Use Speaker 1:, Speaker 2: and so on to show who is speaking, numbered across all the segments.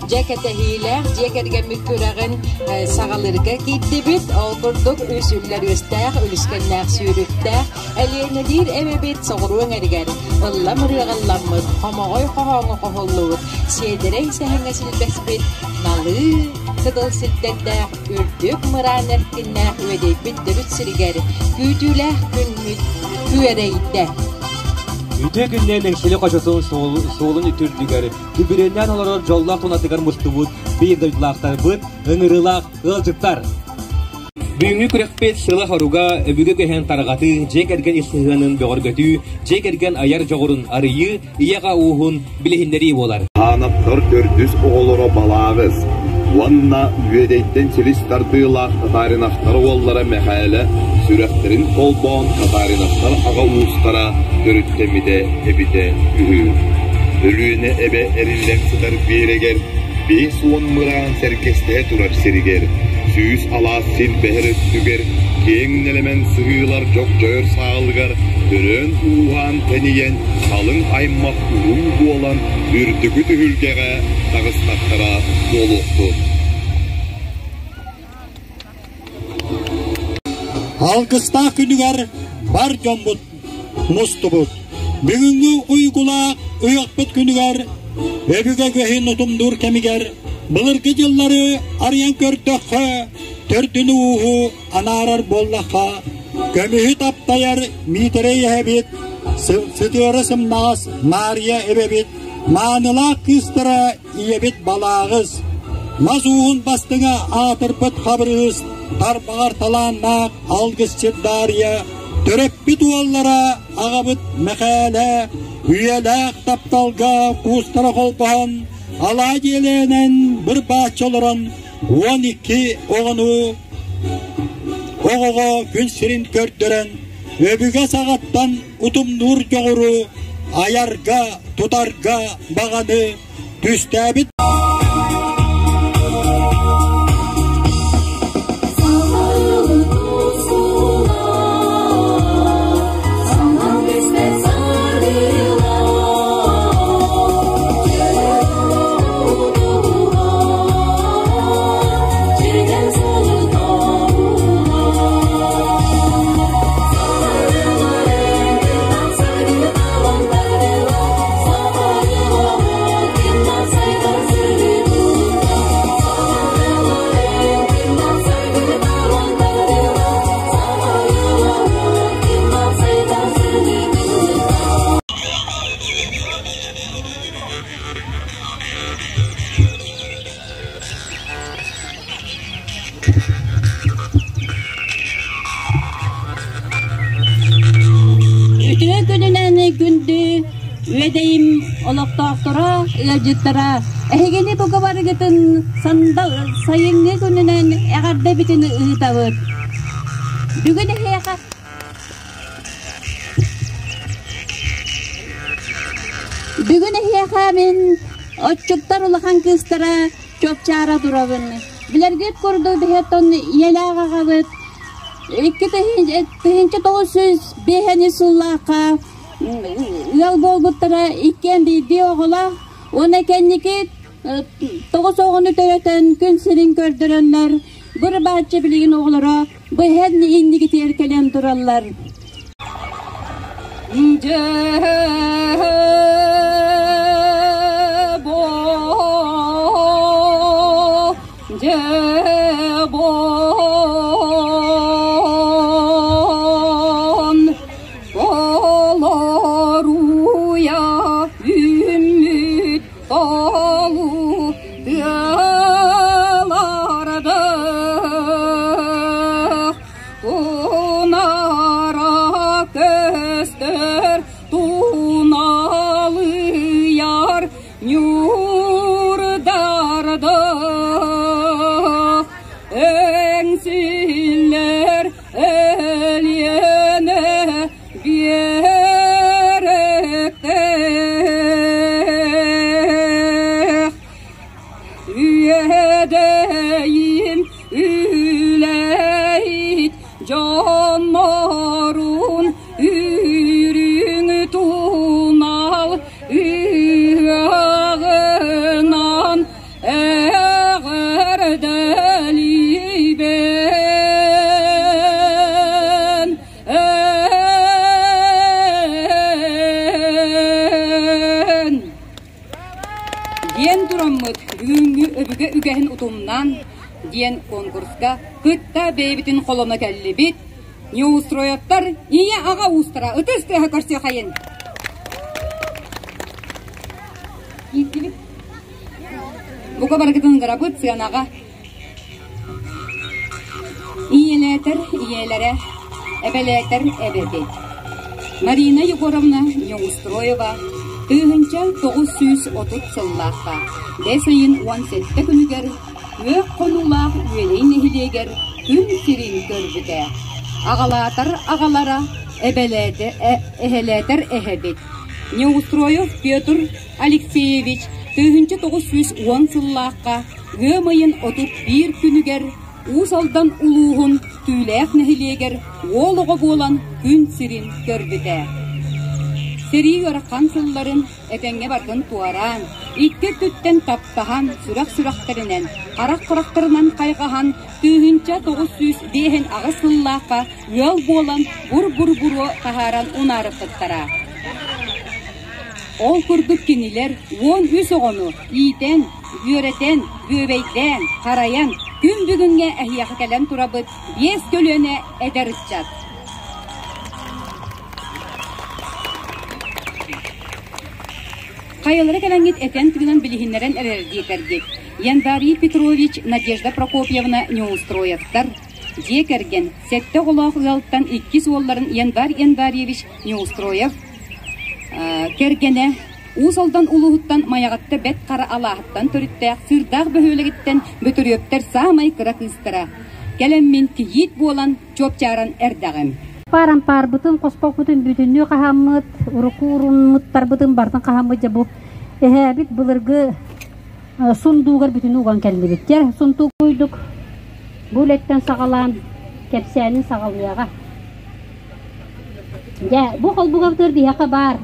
Speaker 1: Дьэ кэтэһиилээх дьиэ кэргэммит күрэҕин саҕалыырга киирдибит. Ол курдук үс үллэр үөстээх, үлүскэннээх сүүрүктээх, Элиэнэлиир эбэбит соҕуруу эҥэригэр ыллам ырыаҕылламмыт, хомоҕой хоһооҥҥо хоһуллубут, сиэдэрэй сэһэҥҥэ силбэспит налыы кыдыл сирдэрдээх үрдүк мыраан эркиннээх үөдэйбит төрүт сиригэр күүтүүлээх күммүт күөрэйдэ.
Speaker 2: Үтүө күннээн Эҥсили хочотун суолун үтүрдүгэр түбүрүөннээн олорор дьоллоох тунатыгар мустубут биир дойдулаахтарбыт, ыҥырыылаах ыалдьыттар. Бүгүҥҥү күрэхпит сыла-соруга өбүгэ көһөн тарҕатыы, дьиэ кэргэн ис сыһыанын бөҕөргөтүү, дьиэ кэргэн айар дьоҕурун арыйыы, ийэ-аҕа ууһун билиһиннэрии буолар.
Speaker 3: Ханаптар төрдүс оҕолоро Балааҕыс уонна Үөдэйтэн силис тардыылаах Татариновтар уоллара Мэхээлэ сүрэхтэрин холбоон Татариновтар аҕа уустара төрүттэммитэ эбитэ үһү. Өлүөнэ эбэ эриллэн сытар биэрэгэр 50 мыраан сэргэстэһэ турар сиригэр, 100 алаас силбэһэр өттүгэр, киэҥ нэлэмэн сыһыылар дьогдьойор саалыгар төрөөн-ууһаан тэнийэн, халыҥ аймах уруу буолан үрдүкү түһүлгэҕэ таҕыстахтара буолуохтун.
Speaker 4: Алгыстаах күнүгэр бар дьоммут мустубут. Бүгүҥҥү уйгулаах ыһыахпыт күнүгэр өбүгэ үгэһин утумнуур кэмигэр былыргы дьыллары арыйан көрдөххө, төрдүн ууһу анаарар буоллахха, көмүһү таптайар Миитэрэй эһэбит, сытыары сымнаҕас Маарыйа эбэбит, маанылаах кыыстара ийэбит Балааҕыс, мас ууһун бастыҥа аатырбыт Хабырыыс, тарбаҕар талааннаах алгысчыт Даарыйа, төрөппүт уоллара аҕабыт Мэхээлэ, үйэлээх тапталга куустара холбоһон, алаа дьиэлээнэн быр-бааччы олорон 12 оҕону оҕоҕо күн сирин көрдөрөн, өбүгэ саҕаттан утумнуур дьоҕуру айарга, тутарга баҕаны түстээбит.
Speaker 1: Үтүө күнүнэн күндү үөдэйим олохтоохторо, ыалдьыттара, эһигини бука барыгытын сандал сайыҥҥы күнүнэн эҕэрдэбитин ыытабыт. Бүгүн эһиэхэ Бүгүн эһиэхэ мин отчуттар улахан кыыстара чуопчаара турабын. Билэргит курдук биһиэттэн ийэлээх аҕабыт 2905 сыллаахха ыал буолбуттара иккиэн биирдии оҕолоох уонна кэнники тоҕус оҕону төрөтөн күн сирин көрдөрөннөр быр-бааччы билигин оҕолоро бу иһэн иннигитигэр кэлэн тураллар. Дьэ-бон, олоруйа үүммүт толу тыалардах Тунара көстөр туналыйар ньуурдардах.
Speaker 5: дьоннорун үрүҥ тунал ыһыаҕынан эҕэрдэлиибин. Диэн тураммыт бүгүҥҥү өбүгэ үгэһин утумнаан диэн конкурска кытта бэйэбитин холоно кэллибит. Неустроевтар ийэ-аҕа уустара ытыс тыаһа көрсүөхайын. Ииттибит. Бука барыгытын ыҥырабыт сыанаҕа. Ийэлээтэр ийэлэрэ, эбэлээтэр эбэбит. Марина Егоровна Неустроева 1930 сыллаахха бэс ыйын 17 күнүгэр Күөх хонуулаах Үөлэй нэһилиэгэр күн сирин көрбүтэ. Аҕалаатар аҕалара, эбэлээтэ эһэлээтэр эһэбит. Неустроев Петр Алексеевич 1910 сыллаахха ыам ыйын 31 күнүгэр Уус Алдан улууһун Түүлээх нэһилиэгэр уол оҕо буолан күн сирин көрбүтэ. Сэрии ыарахан сылларын этэҥҥэ барытын туораан, икки өттүттэн таптаһан, сүрэх сүрэхтэринэн, харах харахтарынан хайҕаһан, 1958 сыллаахха ыал буолан бур-бур-буруо таһааран унаарыппыттара. Ол курдук кинилэр 13 оҕону иитэн, үөрэтэн, бүөбэйдээн, харайан, күн бүгүҥҥэ эһиэхэ кэлэн турабыт биэс көлүөнэ эдэр ыччат. Хайалара кэлэҥҥит этэн-тыынан билиһиннэрэн эрэр диэтэргит. Яндарий Петрович, Надежда Прокопьевна Неустроевтар дьиэ кэргэн сэттэ оҕолоох ыалтан иккис уолларын Январь Январьевич Неустроев кэргэнэ Уус Алдан улууһуттан Майаҕатта Бэт Хара алааһыттан төрүттээх Сыырдаах бөһүөлэгиттэн Бөтүрүөптэр саамай кыра кыыстара. Кэлэммин кийиит буолан чуопчааран эрдэҕим.
Speaker 6: Парампаарбытын, хоспохпутун бүтүннүү хаһаммыт, урукку уруммуттарбытын барытын хаһаммыт дьэ бу эһээбит былыргы сундуугар бүтүннүү уган кэллибит. Дьэ, сундуук куйдук бу үлэттэн саҕалаан кэпсээнин саҕалыаҕа. Дьэ, бу холбугабытыгар биһиэхэ баар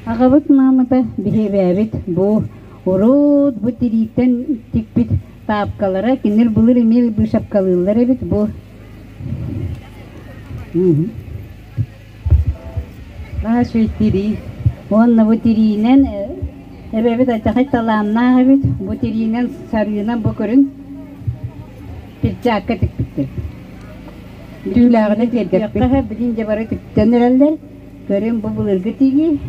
Speaker 6: Аҕабыт маамата биһиэбээбит бу урут бу тирииттэн тикпит таапкалара кинилэр былыр эмиэ быысапкалыыллар эбит бу Наһаа тирии уонна бу тириинэн эбэбит алдьархай талааннаах эбит бу тириинэн сарыынан бу көрүҥ перчатка тикпиттэр түүлээҕинэн тиэргэппит билин дьэ бары тиктэн эрэллэр көрүҥ бу былыргы тигии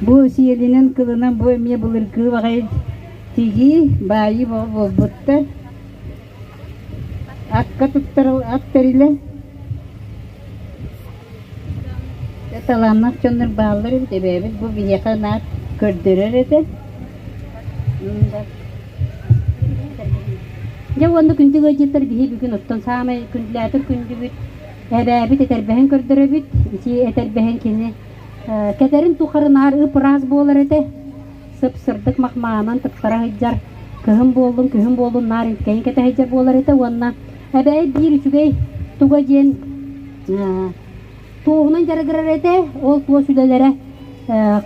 Speaker 6: Бу сиэлинэн кылынан бу эмиэ былыргы баҕайы тигии баайыы буолбуттар. Акка туттар ат тэрилэ. Талааннаах дьоннор бааллар эбит, эбээбит бу биһиэхэ наар көрдөрөр этэ. Дьэ уонна күндү ыалдьыттар биһи бүгүн оттон саамай күндүлээтэр күндүбүт эбээбит этэрбэһин көрдөрөбүт. Ити этэрбэһин кини кэтэрин тухары наар ып-ыраас буолар этэ. Сып-сырдык махмаанан тыктара сылдьар, кыһын буоллун, күһүн буоллун наар инткэйин кэтэ сылдьар буолар этэ уонна эбээ биир үчүгэй туга диэн туоһунан дьарыгырар этэ. Ол туос үлэлэрэ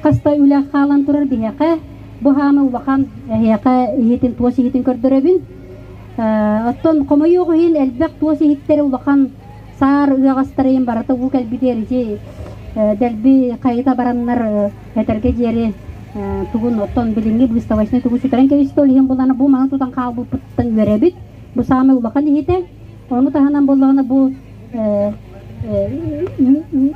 Speaker 6: хас да үлэ хаалан турар биһиэхэ. Бу хаамы улахан эһиэхэ иһитин туос иһитин көрдөрөбүн. Оттон хомойуох иһин элбэх туос иһиттэрэ улахан саар ыаҕастарыйын барыта уу кэлбитигэр ити дэлби хайыта бараннар этэргэ диэри тугун оттон билиҥҥи выставочнай тугу сүтэрэн кэбистэ ол иһин булана бу маны тутан хаалбыппыттан үөрэбит. Бу саамай улахан иһитэ. Ону таһынан буоллаҕына бу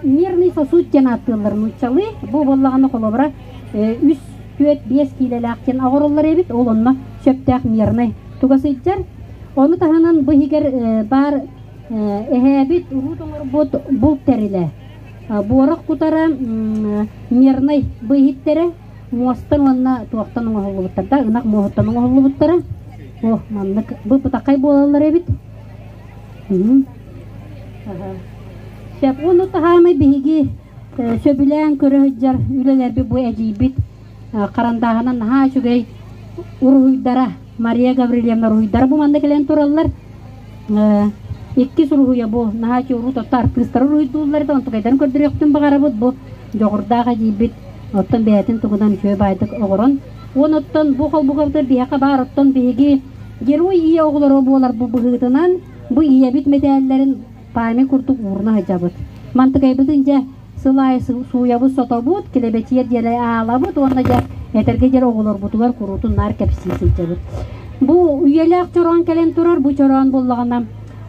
Speaker 6: мирный сосуд диэн ааттыыллар нууччалыы. Бу буоллаҕына холобура үс, түөрт, биэс киилэлээх диэн оҕороллор эбит. Ол онно сөптөөх мирный туга сылдьар. Ону таһынан бу иһигэр баар эһээбит уруут оҥорбут булт тэрилэ. Буорах кутара мирный бу иһиттэрэ муостан уонна туохтан оҥоһуллубуттар да ынах муоһуттан оҥоһуллубуттара. О, маннык бу пытаххай буолаллар эбит. Сөп. Уонна таһаамай биһиги сөбүлээн көрө сылдьар үлэлэрбит бу эдьиийбит харандааһынан наһаа үчүгэй уруһуйдара Мария Гаврильевна уруһуйдара бу манна кэлэн тураллар. Иккис уруһуйа бу наһаа үчүгэй урут отто артыыстары уруһуйдууллар да онтукайдарын көрдөрүөхтүн баҕарабыт бу дьоҕурдаах эдьиийбит оттон бэйэтин тугунан үчүгэй баайдык оҕорон уон оттон бу холбукабытыгар биһиэхэ баар оттон биһиги герой ийэ оҕолоро буолар бу быһыытынан бу ийэбит мэтээллэрин память курдук ууруна сылдьабыт. Мантыкайбытын дьэ сыл аайы сууйабыт, сотобут, килэбэчийэр диэри аалабыт уонна дьэ этэргэ диэри оҕолорбутугар куруутун наар кэпсии сылдьабыт. Бу үйэлээх чороон кэлэн турар, бу чороон буоллаҕына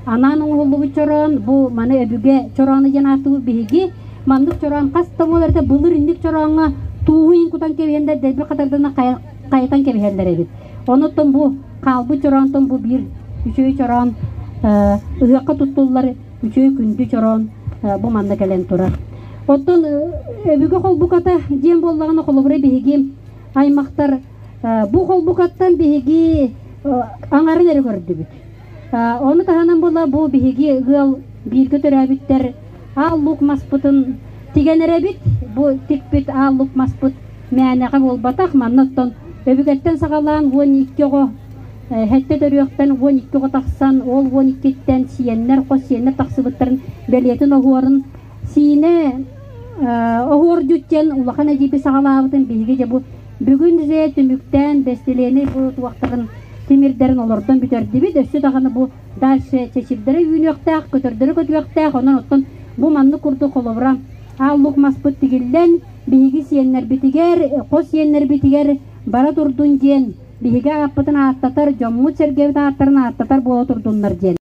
Speaker 6: анаан оҥоһуллубут чороон, бу маны өбүгэ чороону диэн ааттыыбыт биһиги. Маннык чороон хас да буолар этэ, былыр инник чорооҥҥо тууһу иин кутан кэбиһэннэр дэлби хатардана хайытан кэбиһэллэр эбит. Онуттан бу хаалбыт чороонтон бу биир үчүгэй чороон ыһыахха туттуллар үчүгэй күндү чороон бу манна кэлэн турар. Оттон өбүгэ холбуката диэн буоллаҕына холобура биһиги аймахтар бу холбукаттан биһиги аҥарын эрэ көрдүбүт. Ону таһынан була бу биһиги ыал бииргэ төрөөбүттэр аал лук маспытын тигэн эрэбит. Бу тикпит аал лук маспыт мээнэҕэ буолбатах. Манна оттон өбүгэттэн саҕалаан 12 оҕо сэттэ төрүөхтэн 12 оҕо тахсан, ол 12-ттэн сиэннэр, хос сиэннэр тахсыбыттарын бэлиэтин оһуорун Сиинэ оһуордьут диэн улахан эдьиийби саҕалаабытын биһиги дьэ бу бүгүн дьэ түмүктээн бэстилиэнэй бу туохтарын тимирдэрин олордон бүтэрдибит. Өссө даҕаны бу дальше чэчирдэрэ үүнүөхтээх, көтөрдөрө көтүөхтээх. Онон оттон бу маннык курдук холобура аал лук маспыт тигиллэн биһиги сиэннэрбитигэр, хос сиэннэрбитигэр бара турдун диэн биһиги ааппытын ааттатар, дьоммут-сэргэбит ааттарын ааттатар буола турдуннар диэн.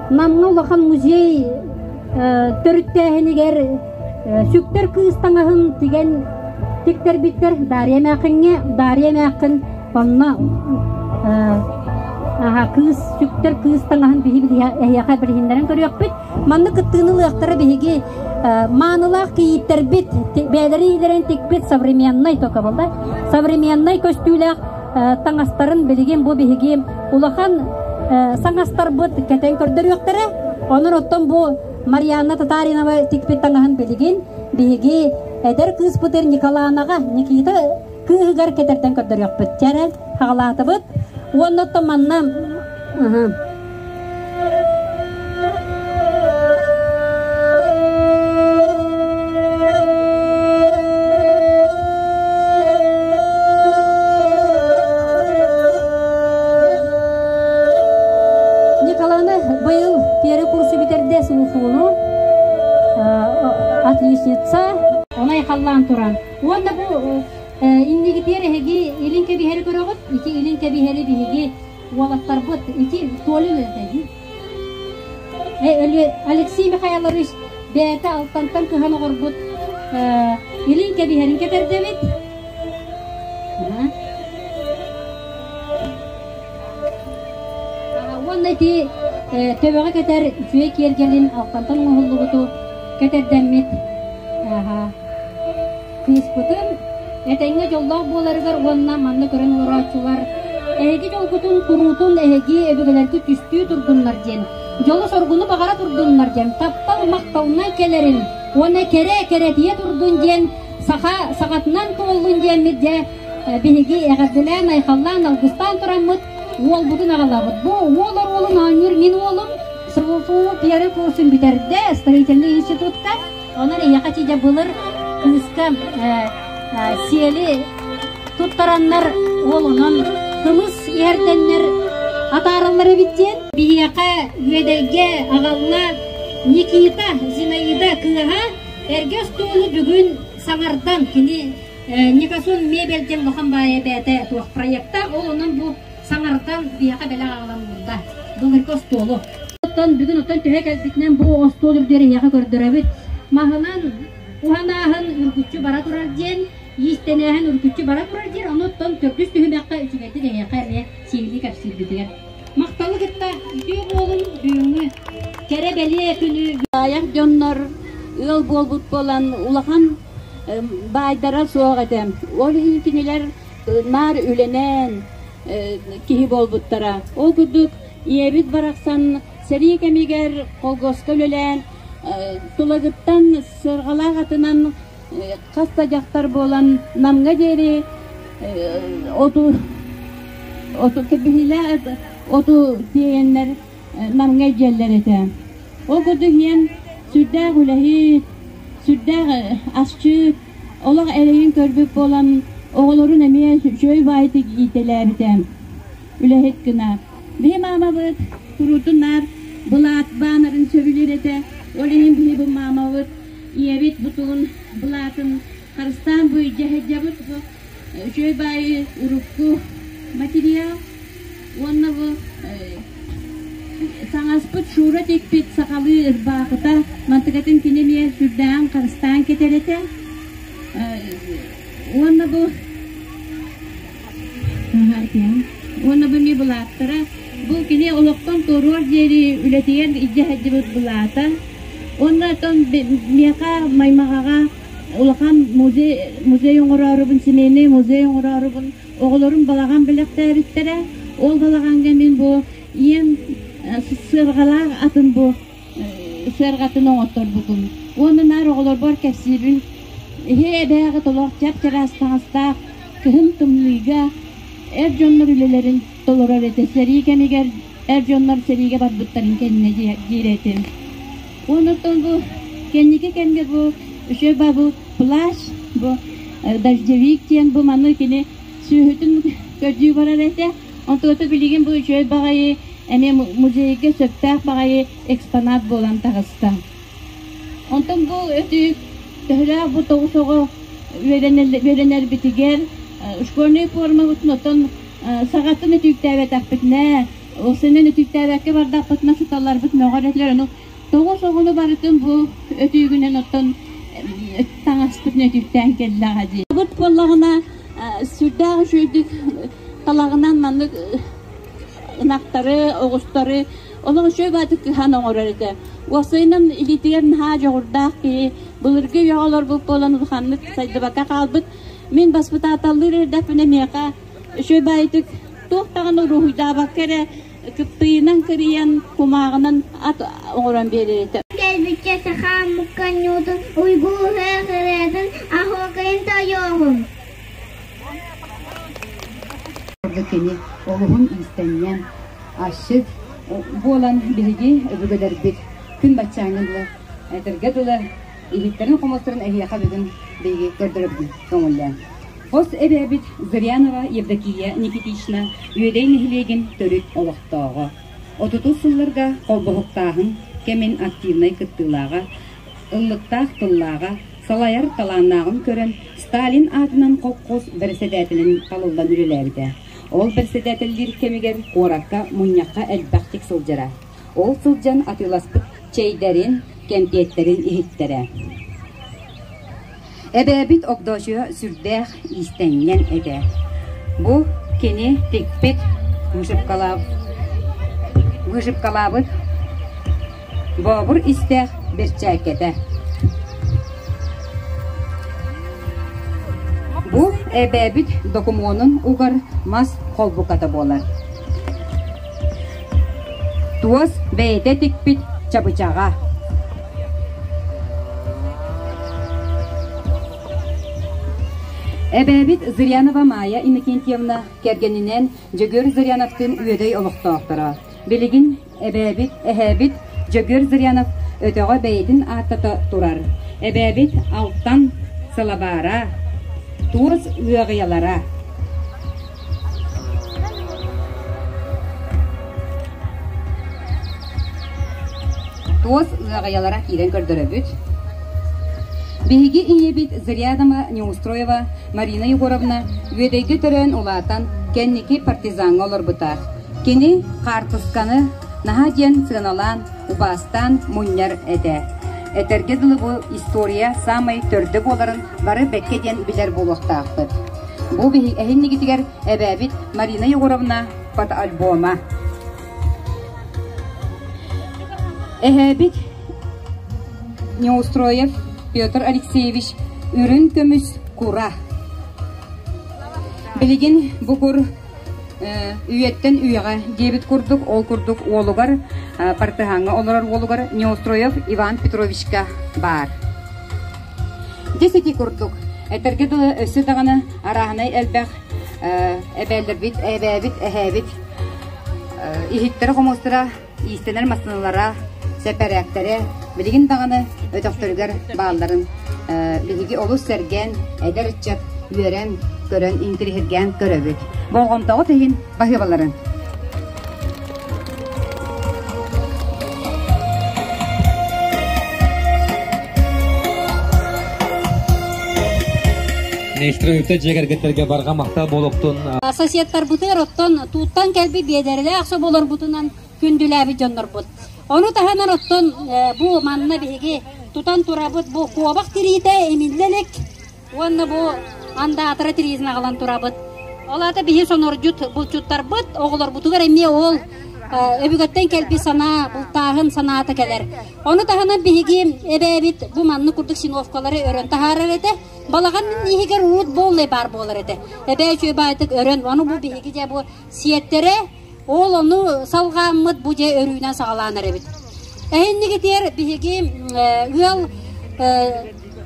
Speaker 6: Намҥа улахан музей төрүттээһинигэр сүктэр кыыс таҥаһын тигэн тиктэрбиттэр Дарья Эмээхиҥҥэ. Дарья Эмээхин онно кыыс сүктэр кыыс таҥаһын биһи эһиэхэ билиһиннэрэн көрүөхпүт. Маннык кыттыыны ылыахтара биһиги маанылаах кийииттэрбит бэйэлэрин иилэрин тикпит современнай только буолла современнай көстүүлээх таҥастарын билигин бу биһиги улахан саҥастарбыт кэтэн көрдөрүөхтэрэ. Онон оттон бу Марианна Татаринова тикпит таҥаһын билигин биһиги эдэр кыыспытыр Николанаҕа Никита кыыһыгар кэтэрдэн көрдөрүөхпүт. Чэрэ хаҕалаатыбыт. Уонна оттон манна Николаны быйыл первый курсу бүтэрдэ СУФУну отличница. Онай халлаан туран. Уонна бу иннигитиэр эһиги илин кэбиһэри көрөҕүт. Ити илин кэбиһэри биһиги уолаттарбыт ити Толя үлэлэтэ Алексей Михайлович бэйэтэ Алтантан кыһан оҕорбут илин кэбиһэрин кэтэрдэбит. Уонна ити төбөҕө кэтэр үчүгэй киэргэлин Алтантан оҥоһуллубуту кэтэрдэммит кыыспытын этэҥҥэ дьоллоох буоларыгар уонна манна көрөн олорооччулар эһиги дьолгутун куруутун эһиги өбүгэлэргит түстүү турдуннар диэн дьолу-соргуну баҕара турдуннар диэн таптал махталынан кэлэрин уонна кэрэ кэрэтийэ турдун диэн саха саҕатынан туоллун диэммит дьэ биһиги эҕэрдэлээн айхаллаан алгыстаан тураммыт уолбутун аҕалабыт. Бу уол оруолун оонньуур мин уолум СВФУ первый курсун бүтэрдэ строительный институтка. Онон эйиэхэ чидьэ былыр кыыска сиэли туттараннар ол онон кымыс иһэрдэннэр атаараллар эбит диэн. Биһиэхэ Үөдэйгэ аҕалла Никита Зинаида кыыһа эргэ остуолу бүгүн саҥардан кини Никасон мебель диэн улахан баайа бэйэтэ туох проекта ол онон бу саҥардан биһиэхэ бэлэх аҕалан уурда былыргы остуолу. Оттон бүгүн оттон төһө кэлбитинэн бу остуол үрдүгэр эһиэхэ көрдөрөбүт. Маһынан уһанааһын үргүччү бара турар диэн, иистэнээһин үргүччү бара турар диэн, ону оттон төрдүс түһүмэххэ үчүгэйдик эһиэхэ эмиэ сиһилии кэпсиирбитигэр. Махталы кытта үтүө буолун бүгүҥҥү кэрэ бэлиэ күнү.
Speaker 7: Баайах дьоннор ыал буолбут буолан улахан баайдара суох этэ. Ол иһин кинилэр наар үлэнэн киһи буолбуттара. Ол курдук ийэбит барахсан сэрии кэмигэр колгоска үлэлээн Тулагыттан сыарҕалаах атынан хас да дьахтар буолан Намҥа диэри оту оту кэбиһиилээх оту тиэйэннэр Намҥа илдьэллэр этэ. Ол курдук иһэн сүрдээх үлэһит, сүрдээх асчыт, олох эрэйин көрбүт буолан оҕолорун эмиэ үчүгэй баайытык иитэлээбитэ, үлэһит гына. Биһи маамабыт куруутун наар былаат баанарын сөбүлүүр этэ. Ол иһин биһи бу маамабыт ийэбит бутугун былаатын харыстаан бу илдьэ сылдьабыт. Бу үчүгэй баайы урукку материал уонна бу саҥаспыт Шура тикпит сахалыы ырбаахыта мантыкатын кини эмиэ сүрдээҕин харыстаан кэтэр этэ. Уонна бу Уонна бу эмиэ былааттара. Бу кини олохтон туоруор диэри үлэтигэр илдьэ сылдьыбыт былаата. Уонна оттон миэхэ Маймаҕаҕа улахан музей музей оҥороорубун, семейный музей оҥороорубун оҕолорум балаҕан бэлэхтээбиттэрэ. Ол балаҕаҥҥа мин бу ийэм сыарҕалаах атын бу сыарҕатын оҥотторбутум. Уонна наар оҕолорбор кэпсиибин. Иһи эбээҕит олох чап-чараас таҥастаах кыһын тымныыга эр дьоннор үлэлэрин толорор этэ. Сэрии кэмигэр эр дьоннор сэриигэ барбыттарын кэннэ диир этим. Уонна оттон бу кэнники кэмҥэ бу үчүгэй ба бу плащ, бу дождевик диэн бу маны кини сүөһүтүн көрдүү барар этэ. Онтугата билигин бу үчүгэй баҕайы эмиэ музейга сөптөөх баҕайы экспонат буолан таҕыста. Онтон бу өтүүк төһөлөөх бу тоҕус оҕо үөрэнэрбитигэр школьнай формабытын оттон саҕатын өтүүктээбэтэхпитинэ, сэнэн өтүүктээбэккэ бардахпытына сыталларбыт мөҕөр этилэр. Ону тоҕус оҕону барытын бу өтүүгүнэн оттон таҥаспытын өтүүктээн кэллэҕэ дии. Быт буоллаҕына сүрдээх үчүгэйдик талаҕынан маннык ынахтары, оҕустары олох үчүгэй баатык кыһан оҥорор этэ. Уопсайынан илиитигэр наһаа дьоҕурдаах киһи, былыргы үйэҕэ олорбут буолан улаханнык сайдыбакка хаалбыт. Мин баспытааталлыыр эрдэхпинэ миэхэ үчүгэй баайытык туох даҕаны уруһуйдаабакка эрэ кыптыйынан кырыйан, кумааҕынан ат оҥорон биэрэр этэ.
Speaker 8: Кэлбиччэ саха омукка ньуутун уйгу ыһыах ырыатын аһуокайын тойуоҕум.
Speaker 5: Кини олуһун иистэнньэҥ, асчыт буолан биһиги өбүгэлэрбит күн баччааҥҥа дылы этэргэ дылы иһиттэрин-хомуостарын эһиэхэ бүгүн биһиги көрдөрөбүт көҥүллээн. Хос эбээбит Зырянова Евдокия Никитична Үөдэй нэһилиэгин төрүт олохтооҕо. Отутус сылларга холбоһуктааһын кэмин активнай кыттыылааҕа, ыллыктаах тыллааҕа, салайар талааннааҕын көрөн Сталин аатынан колхоз бэрэссэдээтэлин талыллан үлэлээбитэ. Ол бэрэссэдээтэллиир кэмигэр куоракка мунньахха элбэхтик сылдьара. Ол сылдьан атыыласпыт чэйдэрин, кэмпиэттэрин иһиттэрэ. Эбээбит Огдоочуйа сүрдээх иистэнньэҥ этэ. Бу кини тикпит вышивкалаабыт Бообур истээх бэрчээккэтэ. Бу эбээбит докумуонун угар мас холбуката буолар. Туос бэйэтэ тикпит чабычаҕа. Эбээбит Зырянова Майя Иннокентьевна кэргэнинэн Дьөгүөр Зыряновтыын Үөдэй олохтоохторо. Билигин эбээбит, эһээбит Дьөгүөр Зырянов өтөҕө бэйэтин ааттата турар. Эбээбит Алтан сылабаара, туос ыаҕыйалара. Туос ыаҕайалара киирэн көрдөрөбүт. Биһиги ийэбит Зырянова Неустроева Марина Егоровна Үөдэйгэ төрөөн улаатан, кэнники партизаҥҥа олорбута. Кини хаартысканы наһаа диэн сыаналаан, убаастаан мунньар этэ. Этэргэ дылы бу история саамай төрдө буоларын бары бэккэ диэн билэр буолуохтаахпыт. Бу эһиннигитигэр эбээбит Марина Егоровна фотоальбома. Эһээбит Неустроев Петр Алексеевич үрүн көмүс кура. Билигин бу кур Үйэттэн үйэҕэ диэбит курдук, ол курдук уолугар, Партыһааҥҥа олорор уолугар Неустроев Иван Петровичка баар. Дьэ сити курдук, этэргэ дылы өссө даҕаны арааһынай элбэх эбээлэрбит, эбээбит, эһээбит иһиттэрэ-хомуостара, иистэнэр массыыналара, сэпэрээктэрэ билигин даҕаны өтөхтөрүгэр баалларын биһиги олус сэргээн, эдэр ыччат үөрэн, көрөн, интириһиргээн көрөбүт. Болҕомтоҕут иһин баһыыбаларын.
Speaker 2: Нестеровтар дьиэ кэргэттэргэ барҕа махтал буолуохтун.
Speaker 6: Соседтарбытыгар оттон тууттан кэлбит биэдэрэлээх соболорбутунан күндүлээбит дьоннорбут. Ону таһынан оттон бу манна биһиги тутан турабыт бу куобах тириитэ имиллэ илик уонна бу андаатара тириитин аҕалан турабыт. Ол аата биһи сонордьут булчуттарбыт оҕолорбутугар эмиэ ол өбүгэттэн кэлбит санаа, бултааһын санаата кэлэр. Ону таһынан биһиги эбээбит бу маннык курдук синовкалары өрөн таһаарар этэ. Балаҕан иһигэр уут буоллай баар буолар этэ. Эбээ үчүгэй баайтык өрөн, ону бу биһиги дьэ бу сиэттэрэ Ол ону салҕааммыт бу дьэ өрүүнэн саҕалаан эрэбит. Эһиннигитиэр биһиги ыал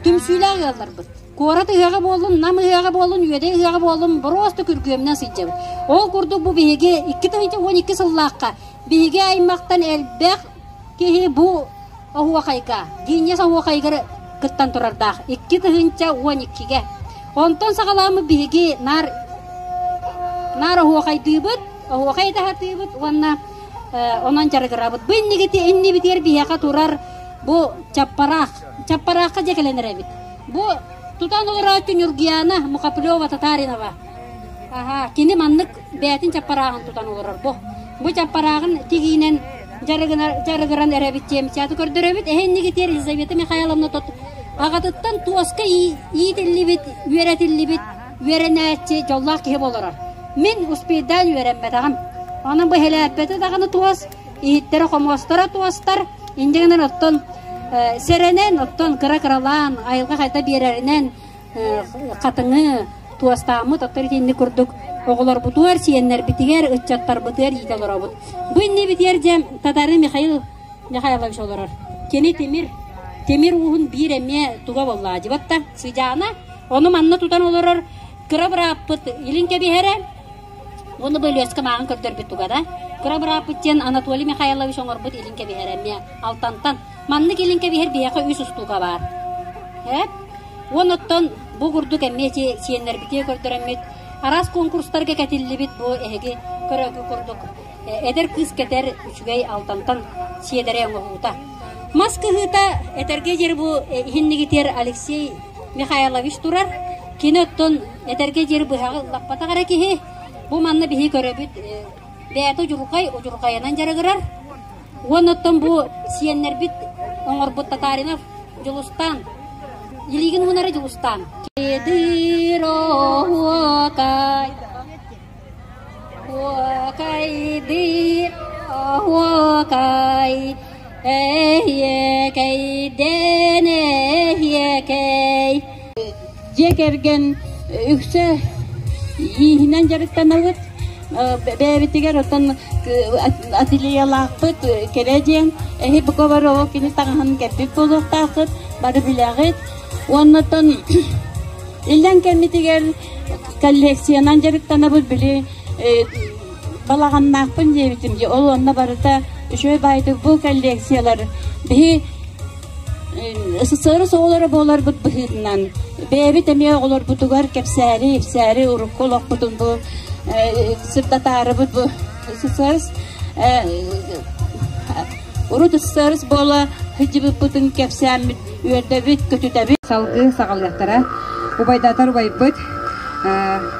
Speaker 6: түмсүүлээх ыалларбыт. Куорат ыһыаҕа буоллун, Нам ыһыаҕа буоллун, Үөдэй ыһыаҕа буоллун, боруоста күргүөмүнэн сылдьабыт. Ол курдук бу биһиги 2012 сыллаахха биһиги аймахтан элбэх киһи бу оһуохайга, Гиннес оһуохайыгар кыттан турардаах 2012-гэ. Онтон саҕалааммыт биһиги наар наар оһуохайдыыбыт, оһуохай даһатыыбыт уонна онон дьарыгырабыт. Бу иннигити иннибитигэр биһиэхэ турар бу чаппараах. Чаппараахха дьэ кэлэн эрэбит. Бу тутан олорооччу Нюргияна Мухоплева Татаринова. Аха, кини маннык бэйэтин чаппарааҕын тутан олорор бу. Бу чаппарааҕын тигиинэн дьарыгыран эрэбит диэмчааты көрдөрөбүт. Эһиннигитиэр Елизавета Михайловна тот аҕатыттан туоска иитиллибит, үөрэтиллибит үөрэнээччи дьоллоох киһи болорор. Мин успейдаан үөрэммэтэҕим. Онон бу хэлээппэтэ даҕаны туос, иһиттэрэ хомуостара туостар, инньэ гынан оттон сэрэнэн, оттон кыра-кыралаан, айылҕа хайда биэрэринэн хатыҥы туостааммыт, оттон итинник курдук оҕолорбутугар, сиэннэрбитигэр, ыччаттарбытыгар иитэ олоробут. Бу иннибитигэр дьэ Татары Михаил Михайлович олорор. Кини тимир, тимир ууһун биир эмиэ туга буоллаа дьыбатта сыдьаана. Ону манна тутан олорор кыра бырааппыт илин кэбиһэрэ, уонна бу Өлүөскэ мааҕын көрдөрбүт туга да. Кыра бырааппыт диэн Анатолий Михайлович оҥорбут илин кэбиһэрэ эмиэ алтантан. Маннык илин кэбиһэр биһиэхэ үс устуука баар. Эп. Уон оттон бу курдук эмиэ сиэннэрбитигэр көрдөрөммүт араас конкурстарга кэтиллибит бу эһиги көрөөкү курдук эдэр кыыс кэтэр үчүгэй алтантан сиэдэрэй оҥоһуута. Мас кыһыыта этэргэ диэри бу иһиннигитиэр Алексей Михайлович турар. Кини оттон этэргэ диэри быһаҕы ыллаппатах эрэ киһи. Бу манна биһи көрөбүт бэйэтэ удьурҕай удьурҕайынан дьарыгырар. Уон оттон бу сиэннэрбит оҥорбут Татаринов Дьулустаан Илиигин уунара Дьулустаан. Кедыр оһуокай Оһуокайдыыр оһуокай эһиэкэйдэн эһиэкэй
Speaker 7: Дьиэ кэргэн үксэ ииһинэн дьарыктанабыт. Бэйэбитигэр оттон ательелаахпыт кэрэ диэн эһи Буковарова кини таҥаһын кэппит буолуохтааххыт, бары билэҕит. Уонна оттон иллэҥ кэммитигэр коллекциянан дьарыктанабыт, били балаҕаннаахпын диэбитим дии, ол онно барыта үчүгэй баайдык бу коллекциялар биһи СССР оҕолоро буоларбыт быһыытынан бэйэбит эмиэ оҕолорбутугар кэпсээри, ипсээри урукку олохпутун бу сырдатаарыбыт бу СССР урут СССР буола сылдьыбыппытын кэпсээммит үөрдэбит, көтүтэбит.
Speaker 5: Салгыы саҕалыахтара. Убайдатар убайбыт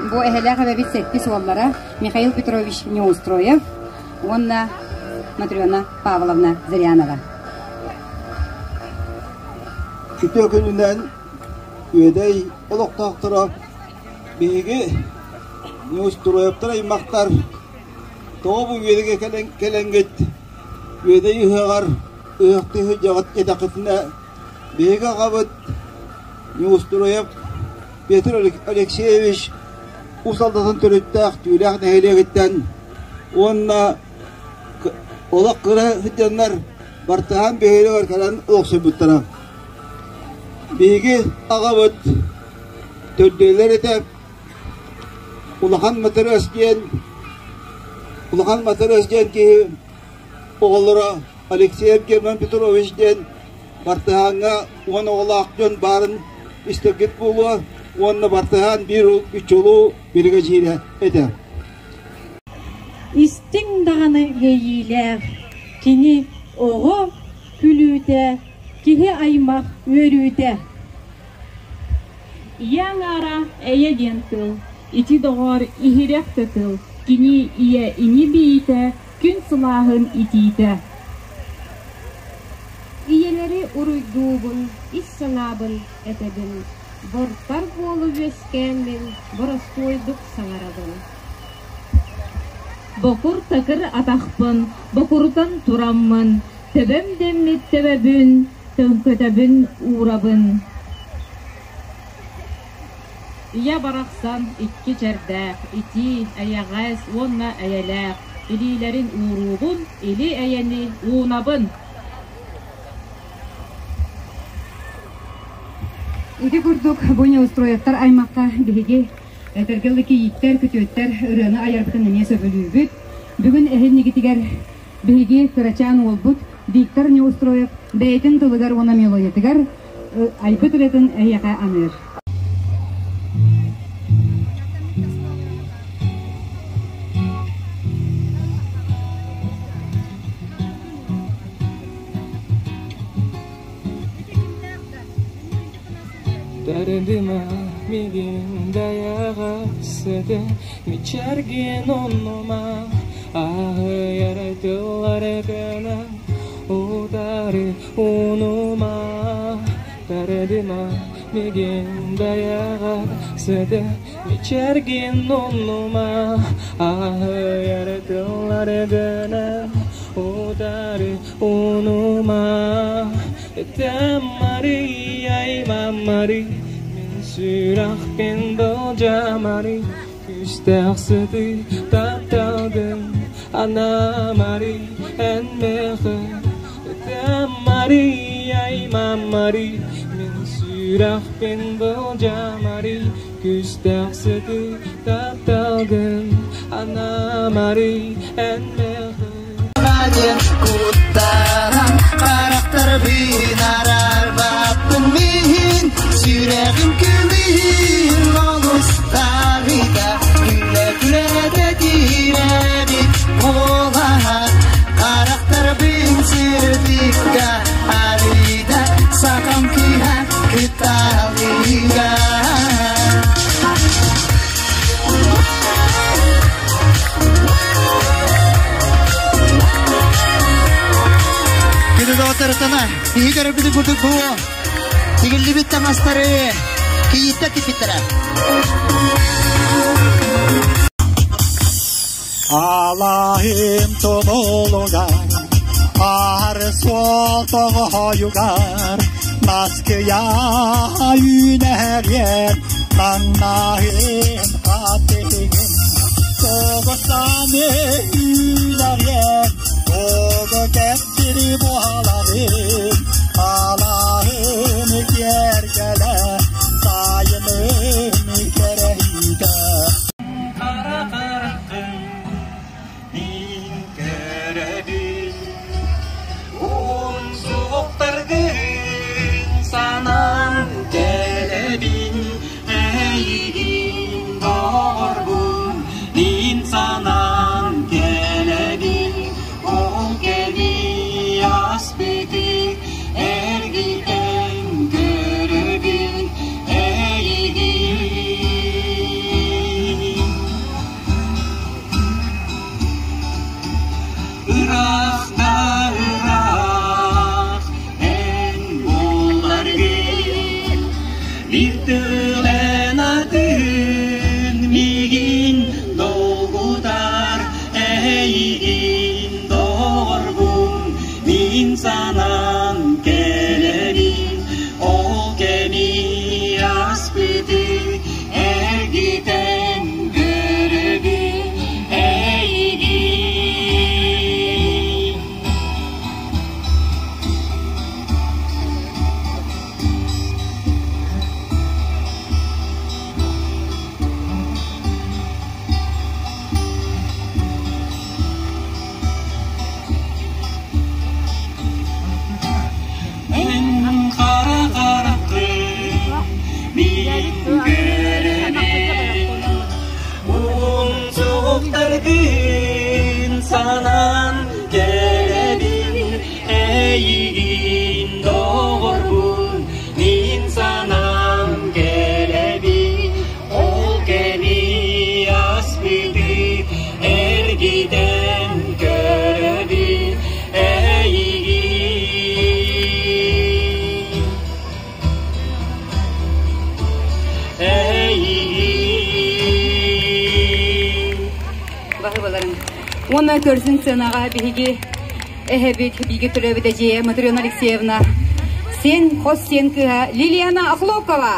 Speaker 5: бу эһэлээх эбэбит сэттис уоллара Михаил Петрович Неустроев уонна Матрена Павловна Зырянова.
Speaker 9: Үтүө күнүнэн Үөдэй олохтоохторо биһиги Неустроевтар аймахтар тоҕо бу үөдэгэ кэлэн кэлэҥҥит Үөдэй ыһыаҕар ыһыахтыы сылдьаҕыт диэтэххитинэ биһиги аҕабыт Неустроев Петр Алексеевич. Уус Алдатын төрүттээх Түүлээх нэһилиэгиттэн уонна олох кыра сылдьаннар Бартыһаан бөһүөлэгэр кэлэн олохсуйбуттара. Биһиги аҕабыт төрдүөлэр этэ Улахан Матырыас диэн Улахан Матырыас диэн киһи оҕолоро Алексеев Герман Петрович диэн Бартыһааҥҥа 10 оҕолоох дьон баарын истэргит буолуо уонна Бартыһаан биир чулуу биригэдьиирэ этэ.
Speaker 7: Истиҥ даҕаны иэйиилээх, кини оҕо күлүүтэ, киһи аймах үөрүүтэ.
Speaker 10: Ийэ аҥаара эйэ диэн тыл, ити доҕоор иһирэх да тыл, кини ийэ ини биитэ, күн сылааһын итиитэ.
Speaker 11: Ийэлэри уруйдуубун, ис санаабын этэбин, бортар буолу үөскээммин боростуойдук саҥарабын.
Speaker 10: Бокур-такыр атахпын бокурутан тураммын, төбөм дэммит төбөбүн, төҥкөтөбүн уурабын. Ийэ барахсан икки чэрдээх, итии, эйэҕэс уонна эйэлээх илиилэрин ууруубун, или-эйэни уунабын.
Speaker 5: Ити курдук бу Неустроевтар аймахха биһиги этэргэ дылы кийииттэр, күтүөттэр ырыаны айарбытын эмиэ сөбүлүүбүт. Бүгүн эһиннигитигэр биһиги кырачаан уолбут Виктор Неустроев бэйэтин тылыгар уонна мелодиятыгар айбыт ырыатын эһиэхэ аныыр.
Speaker 12: Дардыма мигин даяҕасыты мичэргин оннума аһыйар тыллары гынан утары унума Дардыма мигин даяҕасыты мичэргин оннума аһыйар тыллары гынан утары унума Этэммари, аймаммари, мин сүрэхпин былдьамари, күүстээх сыты тапталгын анамари, эн миэхэ. Этэммари, аймаммари, мин сүрэхпин былдьамари, күүстээх сыты тапталгын анамари, эн миэхэ.
Speaker 13: Куттаран харахтарбын араарбаппын мин сүрэҕим күлүн олус тарыйда күлэ күлэ тирэбит буолаһа харахтарбын сырдыкка арыйда сахам кыыһа кыталыга.
Speaker 14: Күнү доҕотторутана, биһи көрөрбүтүн курдук бу тигиллибит таҥастары кийииттэр тикпиттэрэ.
Speaker 4: Алаһым тумулугар, аар суол тоҕойугар, Наскыйа үүнэрген, маннаһым хатыгын, Тоҕусаны үүнэрген, тоҕо кэпсири буоларын, Алаһым киэргэлэ, сайыным кэрэһитэ.
Speaker 12: Хара хараххын мин көрөбүн, уун суохтаргын санаан кэлэбин, эйигин доҕорбун мин санаан кэлэбин, ол кэми ааспыты эргитэн көрөбүн.
Speaker 13: Көрөбүн Умсугуктаргын санаан кэлэбин Эйигин доҕорбун мин санаан кэлэбин Ол кэми аспыты эргитэн көрөбүн Эйигин Эйигин
Speaker 5: Баһыбаларын. Уонна көрсүн сыанаҕа биһиги эһэбит, биһиги төрөөбүт эдьиийэ Матрена Алексеевна, сен хос сиэн кыыһа Лилиана Охлопкова.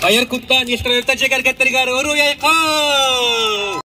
Speaker 2: Айар куттаан Ештеревтен дьиэ кэргэттэригэр уруй айхал!